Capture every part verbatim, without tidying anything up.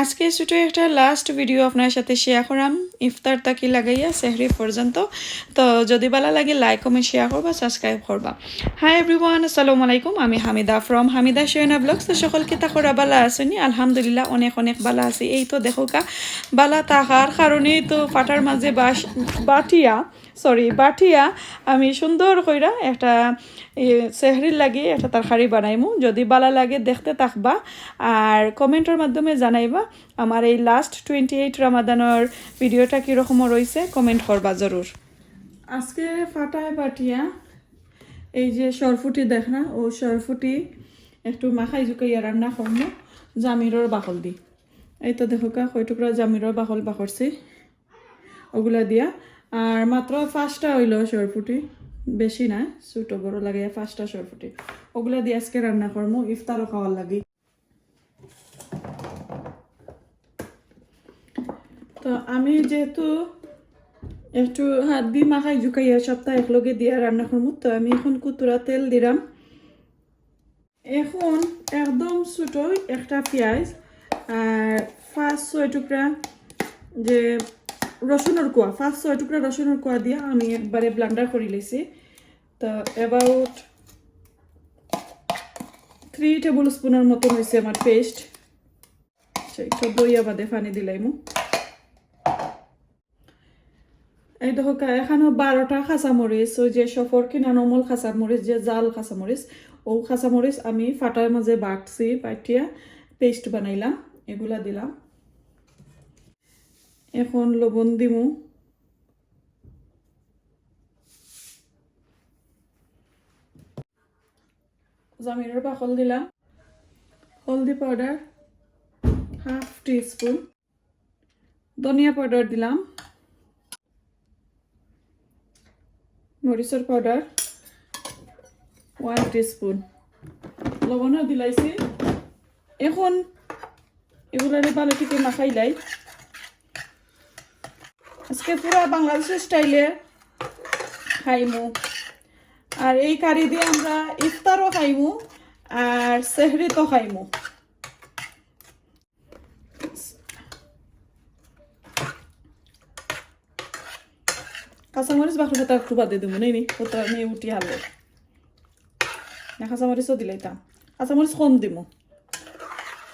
আজকে ছোট একটা লাস্ট ভিডিও আপনার সাথে শেয়ার করাম, ইফতার থাকি লাগাইয়া সেহরি পর্যন্ত। তো যদি ভালা লাগে, লাইক, কমেন্ট, শেয়ার করবা, সাবস্ক্রাইব করবা। হাই এভরিওয়ান, আসসালামু আলাইকুম। আমি হামিদা ফ্রম হামিদা শোয়েনা ব্লগস। তো সকল কিতা করা, ভালা আছইন নি? আলহামদুলিল্লাহ, অনেক অনেক ভালা আছি। এই তো দেখউক্কা, ভালা থাকার কারণেই তো ফাটার মাঝে বাস বাটিয়া, সরি, বাটিয়া আমি সুন্দর কইরা একটা, এ, সেহরির লাগি একটা তরকারি বানাইমু। যদি ভালা লাগে, দেখতে থাকবা আর কমেন্টর মাধ্যমে জানাইবা আমার এই লাস্ট টোয়েন্টি এইট রামাদানর ভিডিওটা কীরকম রইছে, কমেন্ট করবা জরুর। আজকে ফাটায় বাটিয়া এই যে সরফুটি দেখরা, ও সরফুটি একটু মাখাই জুকাইয়া রান্না করমু জামিরর বাকল দি। এই তো দেখউক্কা, কয় টুকরা জামিরর বাকল বাকরছি, ওগুলা দিয়া। আর মাত্র পাঁচটা অইলো সরফুটি, বেশি না, ছোট বড় লাগাইয়া পাঁচটা সরফুটি। ওগুলা দিয়া আজকে রান্না করমু ইফতারও খাওয়ার লাগি। তো আমি যেহেতু একটু হাত দি মাখাই জুকাইয়া সবটা একলগে দিয়া রান্না করমু, তো আমি এখন কুতুরা তেল দিলাম। এখন একদম ছোট একটা পিয়াজ আর পাঁচ ছয় টুকরা যে রসুনর কোয়া, পাঁচ ছয় টুকরা রসুনর কোয়া দিয়া আমি একবারে ব্লেন্ডার করি লইছি। তো অ্যাবাউট থ্রি টেবিল স্পুনর মতন অইছে আমার পেস্ট। আচ্ছা, একটু দইয়া বাদে পানি দিলাইমু। এই দেখউক্কা, এখানো বারোটা কাঁচামরিচ, ওই যে শফর কিনা নর্মাল কাঁচামরিচ, যে জাল কাঁচামরিচ, ও কাঁচামরিচ আমি ফাটার মাঝে বাটছি, বাটিয়া পেস্ট বানাইলাম, এগুলা দিলাম। এখন লবণ দিমু, জামিরর বাকল দিলাম, হলদি পাউডার হাফ টিস্পুন, ধনিয়া পাউডার দিলাম, মরিচর পাউডার ওয়ান টিস্পুন, লবণও দিলাইছি। এখন এগুলারে ভালা করি মাখাইলাই। আজকে পুরা বাংলাদেশি স্টাইলে খাইমু, আর এই কারি দি আমরা ইফতারও খাইমু আর সেহরিত খাইমু। কাঁচামরিচ বাকল পাতা একটু বাদে দিমু, নেই নি, ওটা আমি উঠি হারলে। না, কাঁচামরিচও দিলাইতাম, কাঁচামরিচ কম দিমু,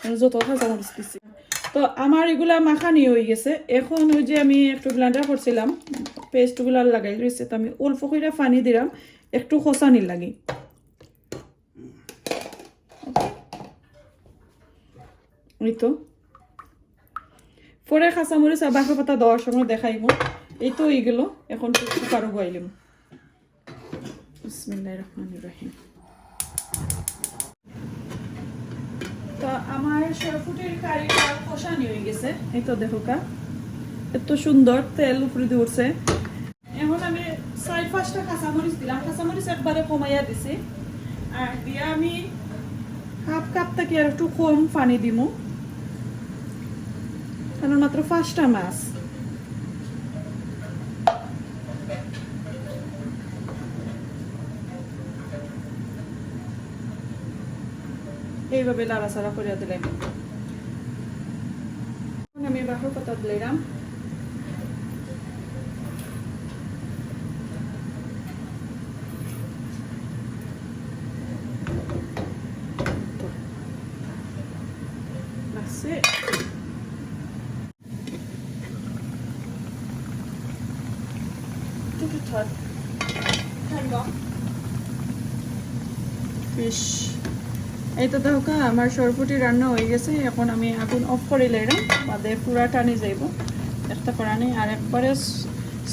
আমি যত কাঁচামরিচ দিছি। তো আমার এগুলা মাখানি অই গেছে। এখন ওই যে আমি একটু ব্লেন্ডার করছিলাম, পেস্টগুলা লাগাই রইছে, তো আমি অল্প কইরা পানি দিলাম একটু খসানির লাগি। এই তো, পরে কাঁচামরিচ আর বাকল পাতা দেওয়ার সময় দেখাইমু। এই তো অই গেল, এখন কুকারো বওয়াইলিমু। বিসমিল্লাহির রহমানির রহিম। তো আমার সরফুটির কারিটা কষানি অই গেছে। এই তো দেখউক্কা, এত সুন্দর তেল উপরেদি উঠছে। এখন আমি চাইর পাঁচটা কাঁচামরিচ দিলাম, কাঁচামরিচ একবারে কমাইয়া দিছি। আর দিয়া আমি হাফ কাপ থাকি আর একটু কম পানি দিমু, কারণ মাত্র পাঁচটা মাছ। এইভাবে লাড়াচাড়া করিয়া দিলাম। এখন আমি বাকল পাতা দিলাম। That's it. Look at that. Hang on. Fish. এই তো দেখউক্কা, আমার সরফুটি রান্না অই গেছে। এখন আমি আগুন অফ করি লাইলাম, বাদে পুরা টানি যাইব, একটা করা নেই। আর একবারে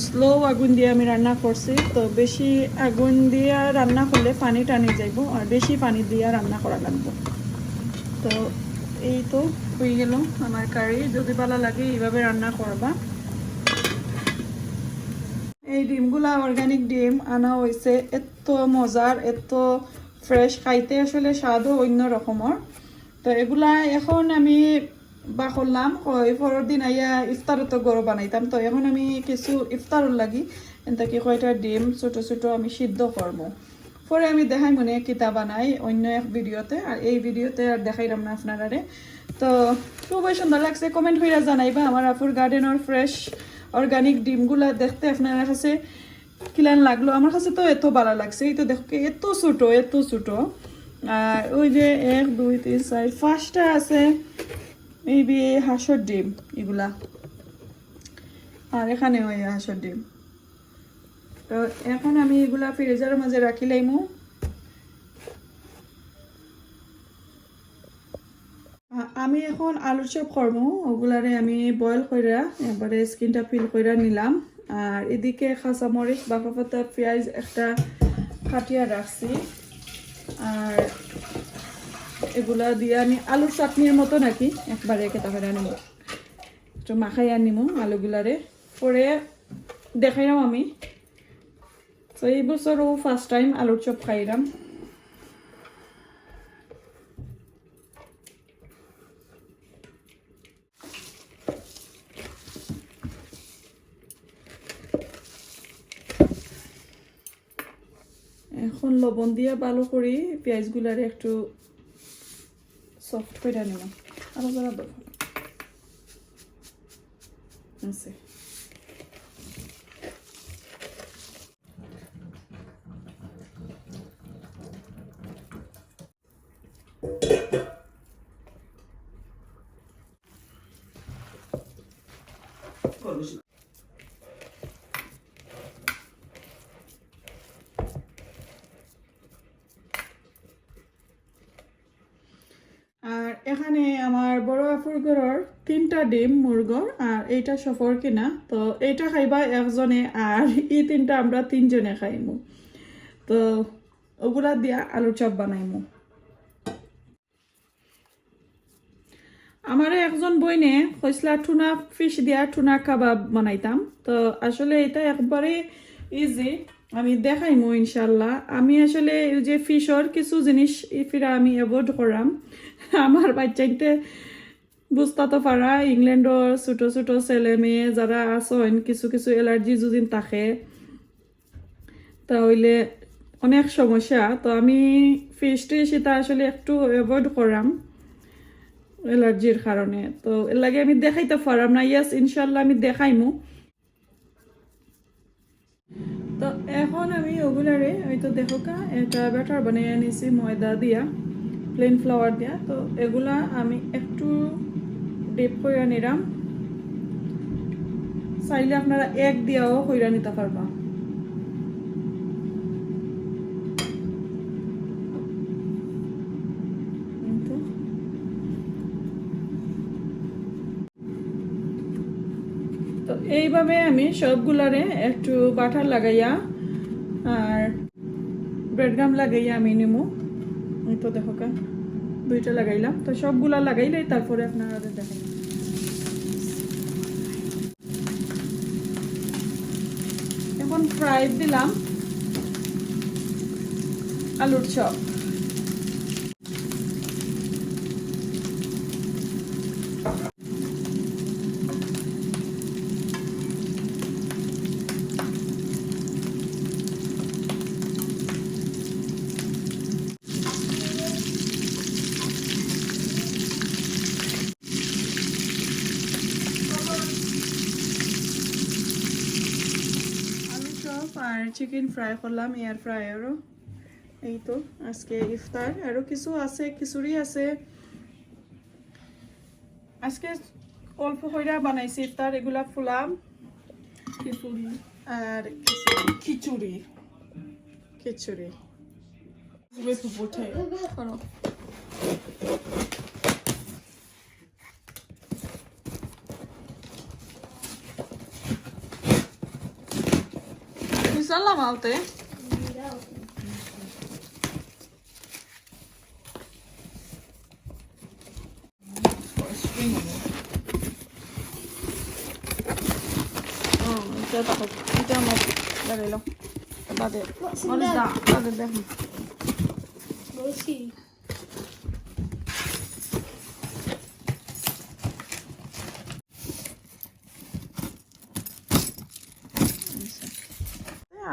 স্লো আগুন দিয়া আমি রান্না করছি, তো বেশি আগুন দিয়া রান্না করলে পানি টানি যাইব, আর বেশি পানি দিয়া রান্না করা লাগবো। তো এই তো অই গেল আমার কারি। যদি ভালা লাগে, এইভাবে রান্না করবা। এই ডিমগুলা অর্গানিক ডিম আনা অইছে, এত মজার, এত ফ্রেশ, খাইতে আসলে স্বাদও অন্য রকমর। তো এগুলা এখন আমি বাকরলাম, ওই পরের দিন আইয়া ইফতারও তো ঘরো বানাইতাম। তো এখন আমি কিছু ইফতারর লাগি এনতা কি কয়টা ডিম ছোট ছোট আমি সিদ্ধ করমু। পরে আমি দেখাইমুনে কিতা বানাই অন্য এক ভিডিওতে, আর এই ভিডিওতে আর দেখাইলাম না আপনারারে। তো খুবই সুন্দর লাগছে। কমেন্ট কইরা জানাইবা আমার আফুর গার্ডেনর ফ্রেশ অর্গানিক ডিমগুলা দেখতে আপনার কাছে কিলান লাগলো। আমার কাছে তো এত ভালা লাগছে। এই তো দেখো কি, এত ছোট, এত ছোট। আর ওই যে এক, দুই, তিন, চার, পাঁচটা আছে মেবি হাঁসর ডিম এগুলা। আর এখানে ওই হাঁসর ডিম। তো এখন আমি এগুলা ফ্রিজারর মাঝে রাখি লাইমু। আ-, আমি এখন আলুর চপ করমু, ওগুলারে আমি বয়েল কইরা একবারে স্কিনটা পিল কইরা নিলাম। আর এদিকে কাঁচামরিচ, বাফা পাতা, পিয়াজ একটা কাটিয়া রাখছি। আর এগুলা দিয়া আমি আলুর চাটনির মতো নাকি একবারে কেটা কইরা নিমু, একটু মাখাইয়া নিমু আলুগুলারে, পরে দেখাইলাম আমি। তো এই বছরও ফার্স্ট টাইম আলুর চপ খাইলাম। এখন লবণ দিয়া ভালো করি পিয়াজগুলারে একটু সফট কইরা নিমু। আরো জরা দরকার আছে। আর এখানে আমার বড় আফুর ঘরর তিনটা ডিম মুরগর, আর এইটা সফর কিনা। তো এইটা খাইবা একজনে, আর এই তিনটা আমরা তিনজনে খাইমু। তো ওগুলা দিয়া আলুর চপ বানাইমু। আমারে একজন বইনে কইছলা টুনা ফিশ দিয়া টুনা কাবাব বানাইতাম। তো আসলে এটা একবারে ইজি, আমি দেখাইমু ইনশাল্লাহ। আমি আসলে এই যে ফিশর কিছু জিনিস ইফিরা আমি অ্যাভয়েড করাম। আমার বাচ্চাইতে বুঝতা তো পারা, ইংল্যান্ডর ছোট ছোট ছেলে মেয়ে যারা আছইন, কিছু কিছু অ্যালার্জি যদি থাকে, তা হইলে অনেক সমস্যা। তো আমি ফিশ টিশ এটা আসলে একটু অ্যাভয়েড করাম অ্যালার্জির কারণে। তো এর লাগি আমি দেখাইতে পারাম না। ইয়েস, ইনশাল্লাহ আমি দেখাইমু। তো এখন আমি ওগুলারে, ওই তো দেখো কা, এটা ব্যাটার বানাইয়া নিছি ময়দা দিয়া, প্লেন ফ্লাওয়ার দিয়া। তো এগুলা আমি একটু ডিপ কইরা নিলাম। চাইলে আপনারা এগ দিয়াও কইরা নিতা পারবা। কিন্তু তো এইভাবে আমি সবগুলারে একটু বাটার লাগাইয়া আর ব্রেড গাম লাগাইয়া আমি নিমু। এই তো দেখো কা, দুইটা লাগাইলাম। তো সবগুলা লাগাইলে তারপরে আপনারা দেখাই। এখন ফ্রাই দিলাম আলুর চপ। আলু চপ আর চিকেন ফ্রাই করলাম এয়ার ফ্রায়ারও। এই তো আজকে ইফতার। আরো কিছু আছে, খিচুড়ি আছে। আজকে অল্প কইরা বানাইছি ইফতার। এগুলা ফুলাম, খিচুড়ি আর খিচুড়ি, খিচুড়ি। হুম, এটা দেখো, এটা আমার লাগাইলো। বাদে, মরিচ দা, বাদে দেখো।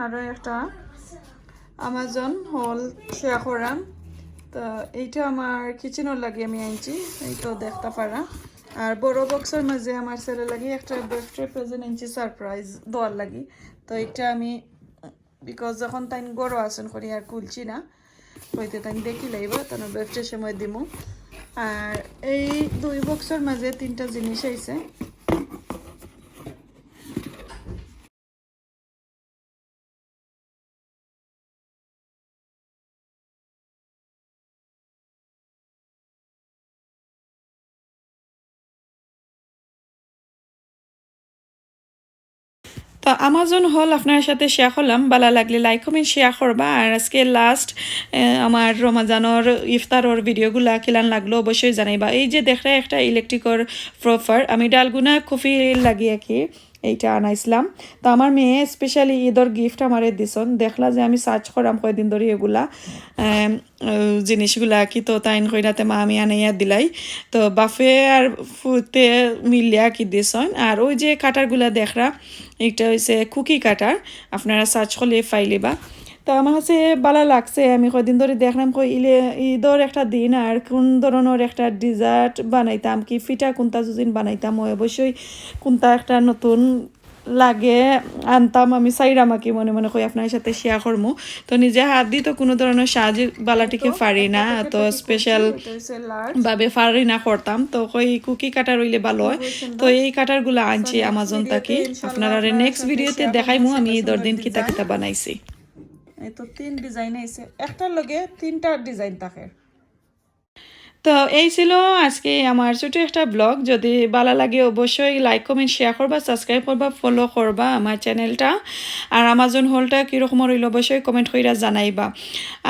আরো একটা আমাজন হল শেয়ার করাম। তো এইটা আমার কিচেনর লাগি আমি আনছি, এই তো দেখতা পারা। আর বড় বক্সর মাঝে আমার ছেলের লাগি একটা বার্থডে প্রেজেন্ট আনছি, সারপ্রাইজ দেওয়ার লাগি। তো এটা আমি, বিকজ যখন তাইন গরো আছেন করি আর খুলছি না, হইতে তাইন দেখি লাইবা, তার বার্থডে সময় দিমু। আর এই দুই বক্সর মাঝে তিনটা জিনিস আইছে। তো আমাজন হল আপনার সাথে শেয়ার করলাম, ভালা লাগলে লাইক কমেন্ট শেয়ার করবা। আর আজকে লাস্ট আমার রমাজানর ইফতারর ভিডিওগুলা কিলান লাগলো অবশ্যই জানাইবা। এই যে দেখরা একটা ইলেকট্রিকর প্রপার, আমি ডালগুনা কফি লাগি আর কি এইটা আনাইছিলাম। তো আমার মেয়ে স্পেশালি ঈদর গিফট আমারে দিছন, দেখলা যে আমি সার্চ করাম কয়দিন ধরে এগুলা। আম, আহ, জিনিসগুলা কি তো তাইন কইরাতে মা আমি আনাইয়া দিলাই। তো বাফে আর ফুতে মিলিয়া কি দিছন। আর ওই যে কাটারগুলা দেখরা, একটা হইছে কুকি কাটার, আপনারা সার্চ করলে পাইলিবা। তো আমার কাছে ভালা লাগছে, আমি কয়দিন ধরে দেখলাম কই ইলে ঈদর একটা দিন আর কোন ধরনর একটা ডেজার্ট বানাইতাম, কি ফিটা কোনটা যদি বানাইতাম, ওই অবশ্যই কোনটা একটা নতুন লাগে আনতাম, আমি চাইরাম আর কি মনে মনে কই আপনার সাথে শেয়ার করমু। তো নিজে হাত দি তো কোনো ধরনর সাহায্য বালাটিকে পারি না, তো স্পেশাল ভাবে পারি না করতাম, তো কই কুকি কাটার হইলে ভালা হয়। তো এই কাটারগুলা আনছি আমাজন থাকি, আপনারারে নেক্সট ভিডিওতে দেখাইমু আমি ঈদর দিন কিতা কিতা বানাইছি। এই তো তিন ডিজাইন আইছে, একটার লগে তিনটা ডিজাইন থাকে। তো এই ছিল আজকে আমার ছোট একটা ব্লগ। যদি ভালা লাগে অবশ্যই লাইক কমেন্ট শেয়ার করবা, সাবস্ক্রাইব করবা, ফলো করবা আমার চ্যানেলটা। আর আমাজন হলটা কীরকম রইল অবশ্যই কমেন্ট কইরা জানাইবা।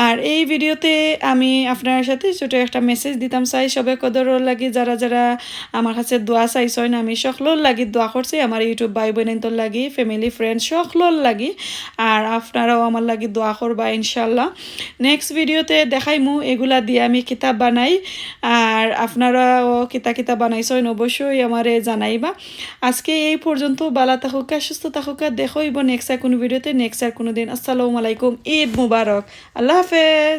আর এই ভিডিওতে আমি আপনার সাথে ছোট একটা মেসেজ দিতাম চাই, সবে কদরর লাগি যারা যারা আমার কাছে দোয়া চাইছইন, আমি সকলর লাগি দোয়া করছি, আমার ইউটিউব ভাই বোনতর লাগি, ফ্যামিলি ফ্রেন্ড সকলর লাগি। আর আপনারাও আমার লাগি দোয়া করবা ইনশাল্লাহ। নেক্সট ভিডিওতে দেখাইমু এগুলা দিয়ে আমি কিতা বানাই, আর আপনারাও কিতা কিতা বানাইছইন অবশ্যই আমারে জানাইবা। আজকে এই পর্যন্ত, ভালা থাকুকা, সুস্থ থাকুকা, দেখা হইব নেক্সট আর কোনো ভিডিওতে, নেক্সট আর কোনো দিন। আসসালামু আলাইকুম, ঈদ মুবারক, আল্লাহ হাফেজ।